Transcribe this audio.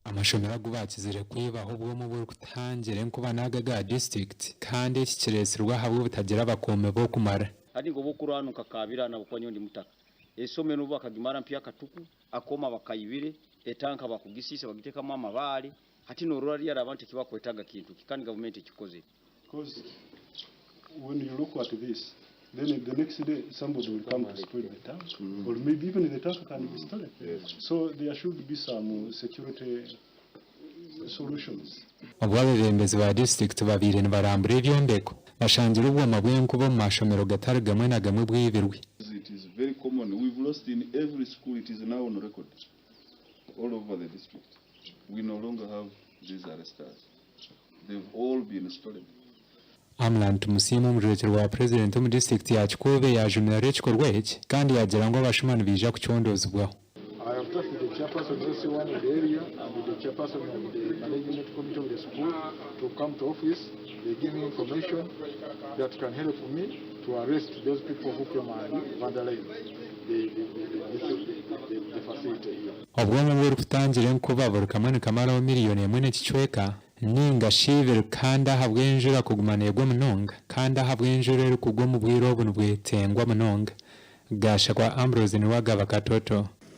Amashomero agu baakizire kwibaho obwoma oburikutangira enkuba n'ago aga disiturikiti kandi eki kireetsirwe ahabw'obutagira abakuumi b'okumara. Hati nka obw'okurwana nkakaabira ahabw'okuba nyowe ndi mutaka. Esomero obu bakagimara mpya katuku, akooma bakaibire, etanka bakugisiisa bagiteekamu amabaare, hati noorora ryari abantu eki bakwetaaga kintu ki kandi gavumenti ekikozire. Because when you look at this, then the next day somebody will come to spoil the tank, or maybe even the tank can be stolen. So there should be some security solutions. Obu abeebembezi ba disiturikiti babaire nibarambura ebyombeko, bashangire obwoma bw'enkuba omu mashomero gatari gamwe na gamwe bwibirwe. It is very common, we've lost in every school, it is now on record all over the district. We no longer have these arresters. They've all been stolen. Amlan Tumusiime omujwekyerwa wa Purezidenti omu disiturikiti ya Kikuube yaajumirira ekikorwa eki kandi yaagira ngu abashuma nibaija kucondoozibwaho. I have tasked the chairperson LC1 in the area and the chairperson of the management committee of the school to come to office. They give me information that can help me to arrest those people who came and vandalized the, the, the, the, the, the, the facility here. Obwoma oburikutangira enkuba buri kamwe nikamaraho miriyoni emwe n'ekicweka ninga shi ibiri kandi ahabw'enjura kuguma neegwa munonga kandi ahabw'enjura erikugwa omu bwire obu nibwetengwa munonga. Gashakwa Ambrose niwe agaba Katoto.